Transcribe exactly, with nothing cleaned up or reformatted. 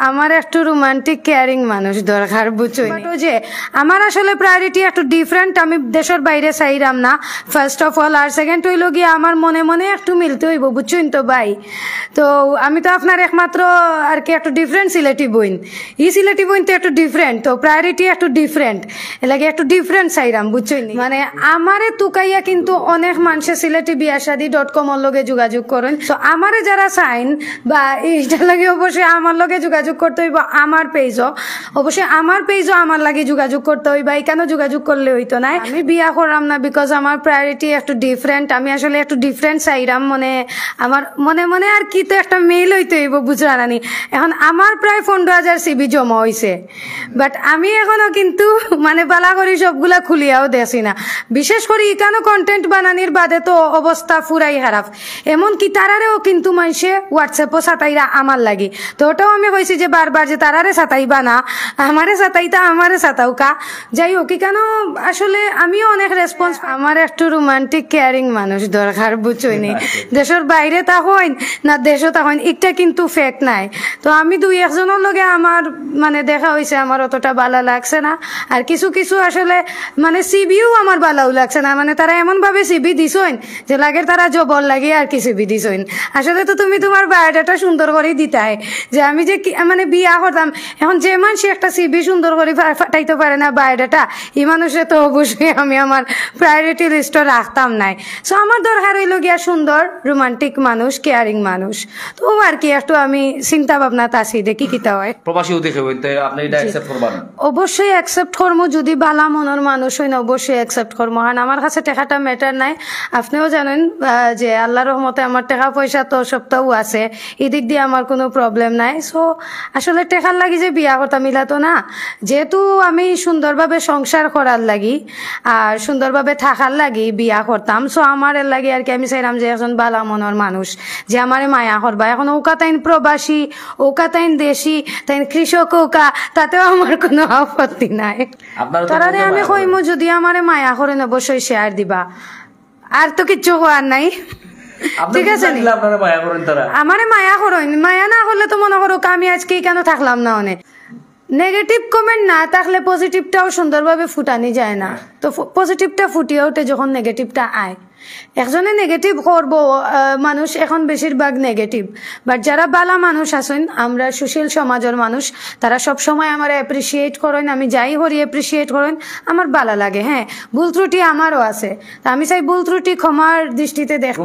আমার একটু romantic, caring মানুষ দরকার, বুঝছইন নি? But ওই যে, আমার আসলে প্রায়োরিটি একটু ডিফারেন্ট। আমি দেশর বাইরে চাইরাম না, ফার্স্ট অফ অল। আর সেকেন্ড অইলো গিয়া, আমার মনে মনে একটু মিলতে অইবো, বুঝছইন তো ভাই? তো আমি তো আপনার একমাত্র আর কি একটু ডিফারেন্ট সিলেটি বইন। ই সিলেটি বইন তো একটু ডিফারেন্ট, তো প্রায়োরিটি একটু ডিফারেন্ট, এর লাগি একটু ডিফারেন্ট চাইরাম, বুঝছইন নি? মানে, আমারে তুকাইয়া কিন্তু অনেক মানষে সিলেটি বিয়া শাদী ডট কমর লগে যোগাযোগ করইন। তো আমারে যারা চাইন বা ইটার লাগি, অবশ্যই আমার লগে যোগাযোগ করতে অইবো, আমার পেজও। অবশ্যই আমার পেজও আমার লাগি যোগাযোগ করতে অইবা, ইখানো যোগাযোগ করলে অইতো নায়। আমি বিয়া কররাম না, বিকজ আমার প্রায়োরিটি একটু ডিফারেন্ট। আমি আসলে একটু ডিফারেন্ট চাইরাম, মানে, আমার মনে মনে আর কি তো একটা মিল অইতে অইবো, বুঝরা নানি? এখন আমার প্রায় পনেরো হাজার সিভি জমা অইছে, বাট আমি এখনো কিন্তু মানে বালা করি সবগুলা খুলিয়াও দেখছি না। বিশেষ করি ইখানো কন্টেন্ট বানানির বাদে তো অবস্থা পুরাই খারাপ। এমনকি তারারেও কিন্তু মানষে WhatsApp-ও সাতাইরা আমার লাগি। তো ওটাও আমি কইছি যে বারবার যে তারারে সাতাইবা না, আমারে সাতাইতা, আমারে সাতাউক্কা। যাই হোক, ইখানো আসলে আমিও অনেক রেসপন্স। আমার একটু রোমান্টিক, কেয়ারিং মানুষ দরকার, বুঝছইন নি? দেশর বাইরে থাকইন না দেশো থাকইন, একটা কিন্তু ফেক নাই। তো আমি দুই একজনর লগে আমার মানে দেখা অইছে, আমার অতটা বালা লাগছে না। আর কিছু কিছু আসলে মানে সিভিও আমার বালাও লাগছে না, মানে তারা এমন ভাবে সিভি দিছইন যে লাগের তারা জবর লাগি আর কি সিভি দিছইন। আসলে তো তুমি তুমার বায়োডাটা সুন্দর করি দিতায়, যে আমি যে কি, মানে বিয়া করতাম। এখন যে মানষে একটা সিভি সুন্দর করি ফা-, ফাটাইতো পারে না বায়োডাটা, ই মানুষরে তো অবশ্যই আমি আমার প্রায়োরিটি লিস্টো রাখতাম নায়। সো আমার দরকার অইলো গিয়া সুন্দর, রোমান্টিক মানুষ, কেয়ারিং মানুষ। তো ও আর কি একটু আমি চিন্তা ভাবনাত আছি, দেখি কিতা অয়। প্রবাসী অতিথি হইতে আপনি এটা জি। অ্যাকসেপ্ট করবেন? অবশ্যই অ্যাকসেপ্ট করমু, যদি বালা মনর মানুষ অইন, অবশ্যই অ্যাকসেপ্ট করমু। কারণ আমার কাছে টেকাটা ম্যাটার নাই। আপনেও জানইন, আহ, যে আল্লার রহমতে আমার টেকা পয়সা তো সবটাউ আছে, এদিক দিয়া আমার কুনু প্রবলেম নাই। সো আসলে টেকার লাগি যে বিয়া করতাম, ইলা তো না। যেহেতু আমি সুন্দরভাবে সংসার করার লাগি আর সুন্দরভাবে থাকার লাগি বিয়া করতাম, সো আমার এর লাগি আর কি আমি চাইরাম যে একজন বালা মনর মানুষ, যে আমারে মায়া করবা। এখন অউক্কা তাইন প্রবাসী, অউক্কা তাইন দেশি, তাইন কৃষক অউক্কা, তাতেও আমার কুনু আপত্তি নাই। আপনারা তো তারারে বলতে আমি পারেন। কইমু, যদি আমারে মায়া করইন, অবশ্যই শেয়ার দিবা। আর তো কিচ্ছু কওয়ার নাই। আপনি ঠিক আছে বুঝলেন নি? না আপনারা মায়া করেন তারা? আমারে মায়া করইন, মায়া না করলে তো মনে করো আমি আজকে ইখানো থাকলাম না অনে। নেগেটিভ কমেন্ট না থাকলে পজিটিভটাও সুন্দরভাবে ফুটানি যায় না। তো ফ-, পজিটিভটা ফুটিয়া উঠে যখন নেগেটিভটা আয়। একজনে নেগেটিভ করবো, আহ, মানুষ এখন বেশিরভাগ নেগেটিভ। বাট যারা বালা মানুষ আছইন, আমরা সুশীল সমাজর মানুষ, তারা সব সময় আমারে অ্যাপ্রিশিয়েট করইন, আমি যাই করি অ্যাপ্রিশিয়েট করইন, আমার বালা লাগে। হ্যাঁ, ভুল ত্রুটি আমারও আছে, তা আমি চাই ভুল ত্রুটি ক্ষমার দৃষ্টিতে দেখতা।